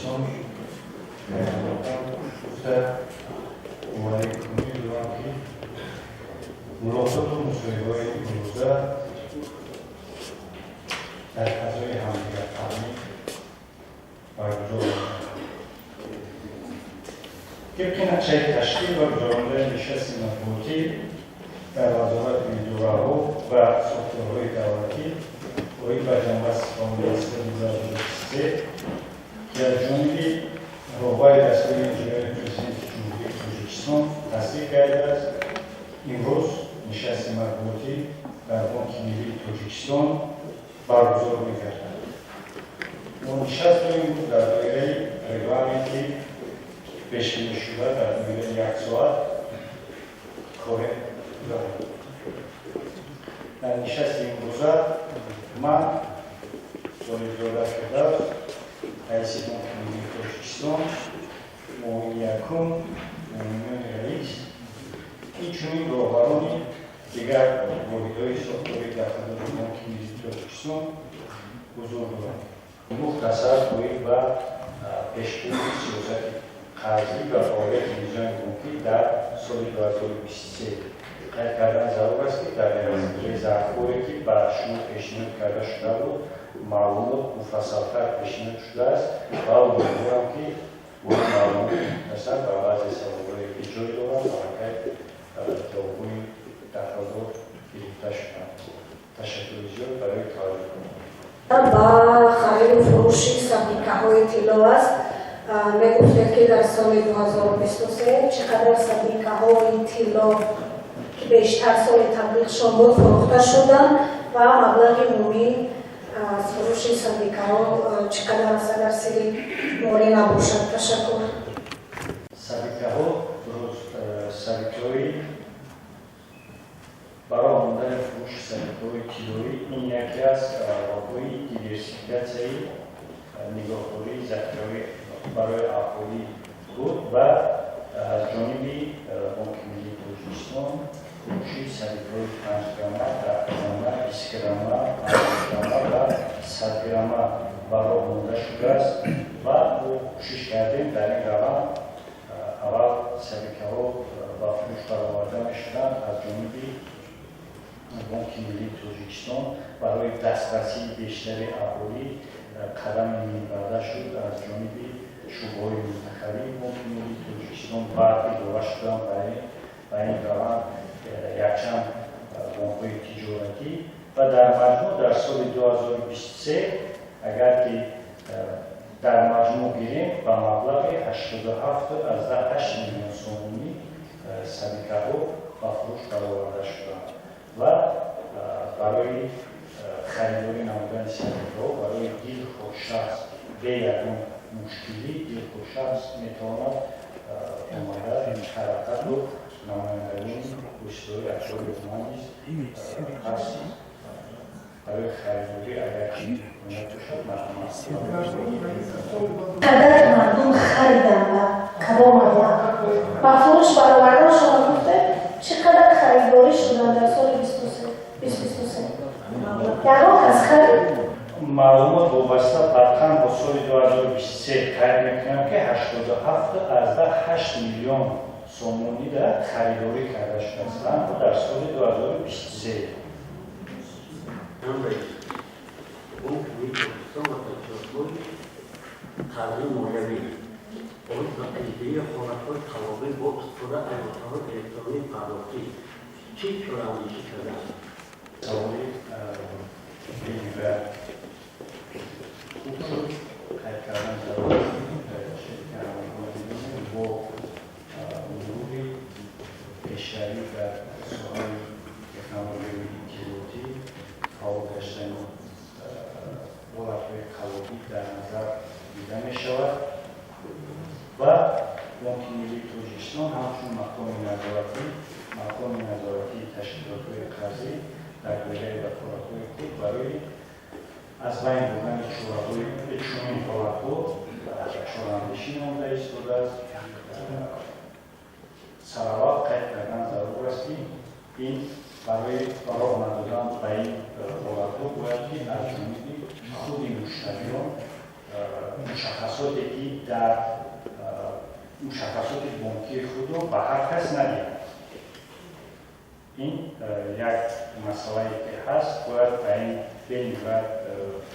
Тоҷикистон гуфта боварӣ дорам, ки мулоқоту мусоҳибаҳои имрӯза дар фазои ҳамдигарфаҳмӣ баргузор мешавад. Тибқи нақшаи ташкил ва гузарондани нишасти матбуотӣ дар вазорату идораҳо ва сохторҳои давлатӣ оид ба ҷамъбасти фаъолияти соли 2023, ки аз ҷониби роҳбари дастгоҳи иҷроияи Президенти Ҷумҳурии Тоҷикистон тасдиқ гардидааст, имрӯз нишасти матбуотӣ дар Бонки Миллии Тоҷикистон баргузор мегардад. Мо нишастро имрӯз дар доираи регламенти пешбинишуда, дар доираи як соат хоҳем гузаронд. Дар нишасти имрӯза ман, Толибзода Фирдавс, раиси Бонки Миллии Тоҷикистон, муовини якум, муовинони раис, инчунин роҳбарони дигар воҳидҳои сохтории дахлдори Бонки Миллии Тоҷикистон ҳузур доранд. Мухтасар оид ба пешбурди сиёсати қарзӣ ва фаъолияти низоми бонкӣ дар соли 2023. Қайд кардан зарур аст, ки дар резервҳое, ки ба шумо пешниҳод карда шуда буд, маълумот муфассалтар пешниҳод шудааст ва умедворам, ки бо ин маълумоти мухтасар ба баъзе саволҳое, ки ҷой доранд, аллакай ҷавобҳои дахлдор гирифта шуданд. Ташаккури зиёд барои таваҷҷӯҳ. Ба хариду фурӯши сабикаҳои тилло аст. Мегуфтед, ки дар соли 2023 чӣ қадар сабикаҳои тилло, ки бештар соли таблиғшон буд, фурӯхта шуданд ва маблағи умумӣ аз фурӯши сабикаҳо чӣ қадар аст, агар сири молӣ набошад. Ташаккур. Сабикаҳо, дуруст, сабикаҳои барои мондани фурӯши сабикаҳои тиллоӣ, ин яке аз роҳҳои диверсификатсияи нигоҳдории захираҳои барои аҳолӣ буд ва аз ҷониби Бонки Миллии Тоҷикистон фурӯши сабикаҳои 5 грамма, 10 грамма, 20 грамма, 50 грамма ва 100 грамма ба роҳ монда шудааст. Ва мо кӯшиш кардем дар ин раванд. Аввал сабикаҳо ба фурӯш бароварда мешуданд аз ҷониби Бонки Миллии Тоҷикистон. Барои дастрасии бештари аҳолӣ қадами минбаъда шуд аз ҷониби шӯъбаҳои минтақавии Бонки Миллии Тоҷикистон, баъд илова шуданд ба ин раванд якчанд бонкҳои тиҷоратӣ. Ва дар маҷмӯъ дар соли 2023, агар ки дар маҷмӯъ гирем, ба маблағи 87,8 миллион сомонӣ сабикаҳо ба фурӯш бароварда шуданд. Ва барои харидорӣ намудани сабикаҳо барои дилхоҳ шахс бе ягон мушкилӣ, дилхоҳ шахс метавонад омада ҳаракатро. Намояндагони воситаҳои ахбори умум низ ҳаст. Барои харидорӣ, агар ки имконият бошад, марҳамат. Қадар мардум хариданд ва кадом маблағ ба фурӯш баровардан шумо гуфтед, чӣ қадар харидорӣ шуданд дар соли 2023? Ягон кас харид? Маълумот вобаста ба танҳо соли 2023 қайд мекунам, ки 87,8 миллион сомонӣ дар харидорӣ карда шудааст танҳо дар соли 2023. Бонки Миллии Тоҷикистон ва ташкилотҳои қарзии молиявӣ оид ба пешгирии ҳолатҳои қаллобӣ бо истифода аз воситаҳои электронии пардохтӣ чӣ чораандешӣ кардааст? Саволи бениҳоят хуб шуд. Қайд кардан зарур аст, ки бо мурури пешравӣ дар соҳаи технологияи иттилоотӣ фаъол гаштани ҳолатҳои қаллобӣ дар назар дида мешавад. Ва Бонки Миллии Тоҷикистон ҳамчун мақоми назоратии ташкилотҳои қарзӣ дар доираи ваколатҳои худ барои аз байн бурдани чораҳои чунин ҳолатҳо чораандешӣ намуда истодааст. Сараввал қайд кардан зарур аст, ки ин барои роҳ надодан ба ин ҳолатҳо бояд ки аз ҷониби худи муштариён мушаххас Мушаххасоте, ки дар мушаххасоти бонкии худро ба ҳар кас надиҳад. Ин як масъалае, ки ҳаст, бояд ба ин бениҳоят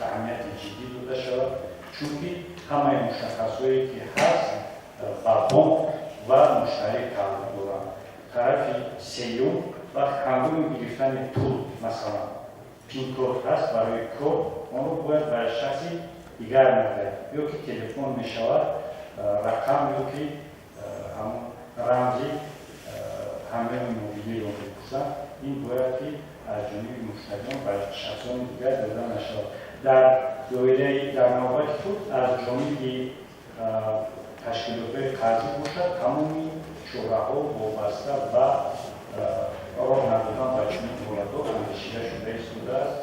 аҳамияти ҷиддӣ дода шавад, чунки ҳамаи мушаххасҳое, ки ҳаст, ба бонк ва муштарӣ тааллуқ доранд. Тарафи сеюм ва ҳангоми гирифтани пул, масалан, пин-код ҳаст барои кор, онро бояд ба шахси дигар надиҳад, ё ки телефон мешавад, рақам ё ки ҳамон рамзи ҳамёни мобилиро мепурсанд. Ин бояд ки аз ҷониби муштариён ба шахсони дигар дода нашавад. Дар доираи, дар навбати худ, аз ҷониби ташкилотҳои қарзӣ бошад, тамоми чораҳо вобаста ба роҳ надодан ба чунин ҳолатҳо андешида шуда истодааст.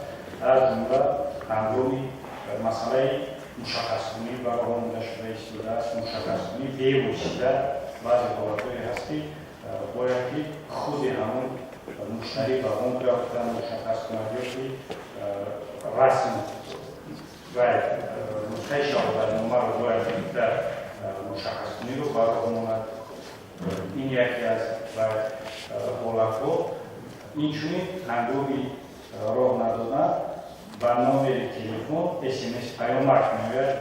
Аз ҷумла ҳангоми масъалаи мушаххаскунӣ ба роҳ монда шуда истодааст. Мушаххаскунӣ бевосита, баъзе ҳолатҳое ҳаст, ки бояд ки худи ҳамон муштарӣ ба бонк рафта мушаххас кунад ё ки расм ва нусхаи шаҳодатномаро бояд гирифта мушаххаскуниро ба роҳ монад. Ин яке аз ҳолатҳо. Инчунин ҳангоми роҳ надодан ба номери телефон смс, паёмак меояд,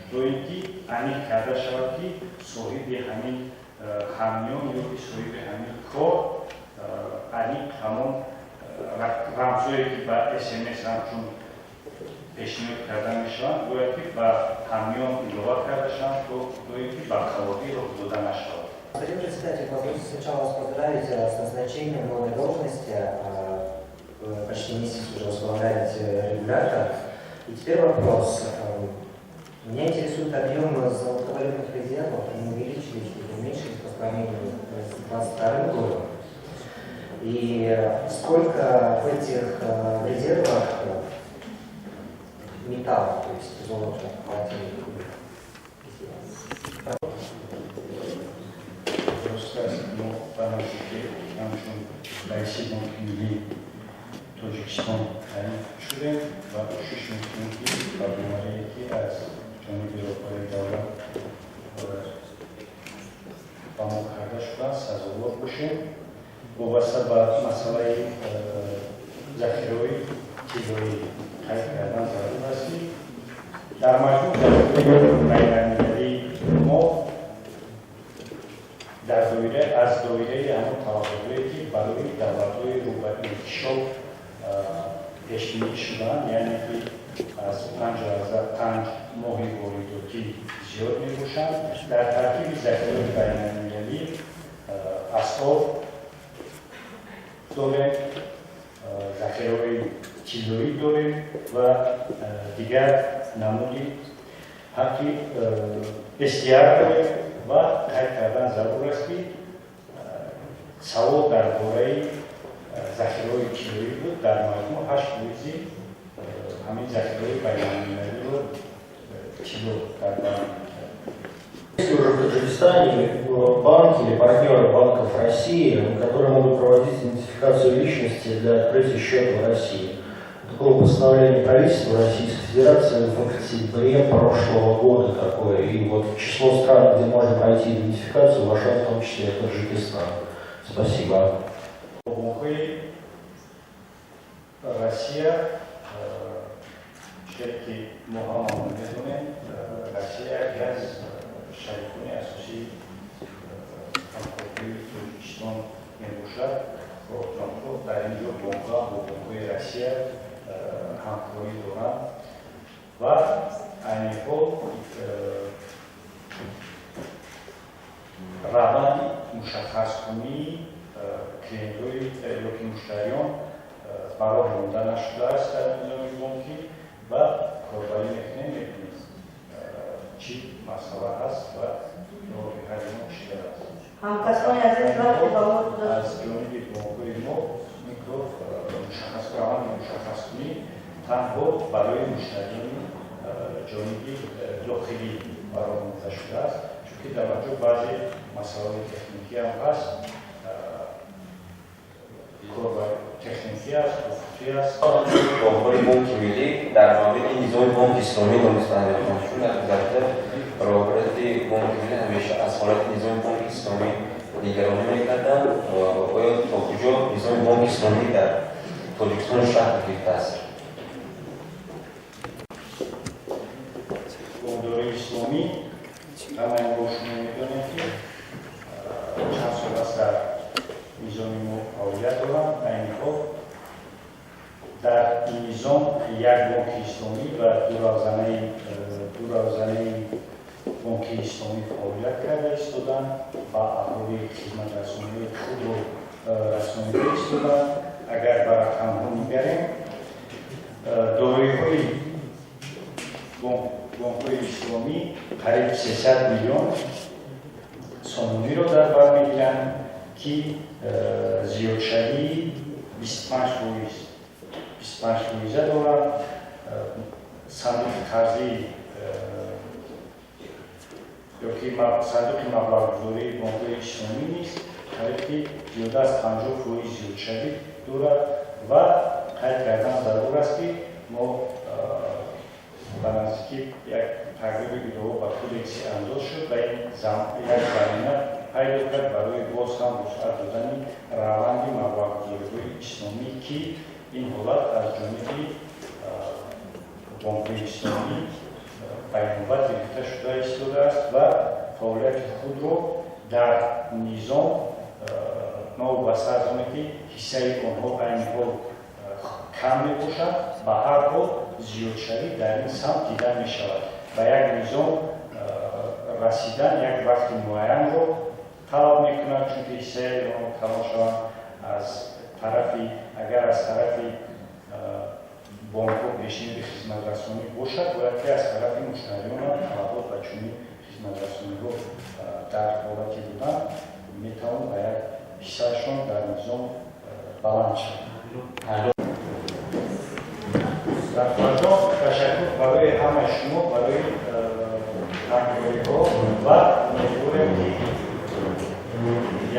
то ин ки аниқ карда шавад, ки соҳиби ҳамин ҳамён ё ки соҳиби ҳамин кор аниқ ҳамон рамзҳое, ки ба смс ҳамчун пешниҳод карда мешаванд, бояд ки ба ҳамён илова карда шаванд, то ин ки ба қаллобӣ роҳ дода нашавад. Господин председатель, позвольте сначала вас поздравить с назначением новой должности. Почти месяц уже возглавляете регулятор. И теперь вопрос. Меня интересует объем золотовалютных резервов. Они увеличились или уменьшились по сравнению с 2022 годом? И сколько в этих резервах металла, то есть золото, платины? Дуруст аст, мо ба наздикӣ ҳамчун раиси Бонки Миллии Тоҷикистон таъин шудем ва кӯшиш мекунем, ки барномае, ки аз ҷониби роҳбари давлат ба мо карда шудааст, сазовор бошем. Вобаста ба масъалаи захираҳои тиллоӣ қайд кардан зарур аст, ки дар маҷмӯъ захираҳои байналмилалии мо дар доира аз доираи ҳамон талаботҳое, ки барои давлатҳои рӯ ба инкишоф пешбинӣ шудаанд, яъне ки аз 5,5 моҳи воридотӣ зиёд мебошанд. Дар таркиби захираҳои байналмилалӣ асъор дорем, захираҳои тиллоӣ дорем ва дигар намуди ҳаққи SDR дорем. Ва қайд кардан зарур аст, ки савол дар бораи захираҳои тиллоӣ буд. Дар маҷмӯъ 8 фоизи ҳамин захираҳои байналмилалиро тилло дар бар. Есть уже в Таджикистане банки или партнеры банков России, которые могут проводить идентификацию личности для открытия счета в России? Это было постановление правительства Российской Федерации в октябре прошлого года такое. И вот в число стран, где можно пройти идентификацию, вошел в том числе Таджикистан. Спасибо. Бонкҳои Россия, чизе ки мо ҳамамон медонем, Россия яке аз шарикони асосии ҳамкории Тоҷикистон мебошад. Дар ин ҷо бонкҳо бо бонкҳои Россия ҳамкорӣ доранд ва айни ҳол раванди мушаххаскунии клиентҳои ё ки муштариён ба роҳ монда нашудааст дар низоми бонкӣ ва корбарӣ мекунем, мебинем, чӣ масъала ҳаст ва роҳи ҳалли он чӣ аст. Ҳамкасбони азиз, вақте ба мо Аз ҷониби бонкҳои мо ин кор мушаххас, раванди мушаххаскунӣ танҳо барои муштариёни ҷониби дохилӣ ба роҳ монда шудааст, чунки дар он ҷо баъзе масъалаҳои техникӣ ҳам ҳаст, кор техникӣ аст, ҳуқуқӣ аст. Бонкҳои Бонки Миллӣ дар мавриди низоми бонки исломӣ донистан мехоҳам, чун дар гузашта Бонки Миллӣ ҳамеша аз ҳолати низоми Бонки Исломӣ нигаронӣ мекарданд. Оё то куҷо низоми Бонки Исломӣ дар Тоҷикистон шакл гирифтааст? Бонкдории исломӣ, ҳамаи мо шумо медонем, ки чанд сол аст дар низоми мо фаъолият доранд. Айни ҳол дар ин низом як бонки исломӣ ва ду равзанаи бонки исломӣ фаъолият карда истоданд ва аҳолии хизматрасонии худро расонида истоданд. Агар ба рақамҳо нигарем, дороиҳои бонкҳои исломӣ қариб 300 миллион сомониро дар бар мегиранд, ки зиёдшавии 25%, 25 фоиза дорад. Сандуқи қарзӣ ёки сандуқи маблағгузории бонкҳои исломӣ низ қариб ки зиёда аз 50% зиёдшавӣ дорад. Ва қайд кардан зарур аст, ки мо ба наздикӣ як тағйири илова ба кодекси андоз шуд ва ин як замина пайдо кард барои боз ҳам вусъат додани раванди маблағгузориҳои исломӣ, ки ин ҳолат аз ҷониби бонкҳои исломӣ ба инобат гирифта шуда истодааст ва фаъолияти худро дар низом, новобаста аз оне ки ҳиссаи онҳо айни ҳол кам мебошад, ба ҳар ҳол зиёдшавӣ дар ин самт дида мешавад. Ба як низом расидан як вақти муайянро талаб мекунад, чунки ҳиссаи онҳо калон шаванд аз тарафи, агар аз тарафи бонкҳо пешниҳоди хизматрасонӣ бошад, бояд ки аз тарафи муштариёнам талабот ба чунин хизматрасониҳо дар ҳолате будан метавон ба як ҳиссаашон дар низом баланд шавад. Дар фарҷом, ташаккур барои ҳамаи шумо барои ҳамкориҳо ва умедворем, ки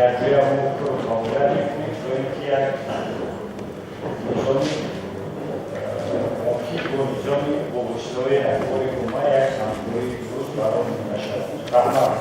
якҷоя мо кору фаъолият мекунем, то ин ки як низоми бонкӣ бо низоми бо воситаҳои ахбори умма як ҳамкории дуруст барои монда шавад. Раҳмат.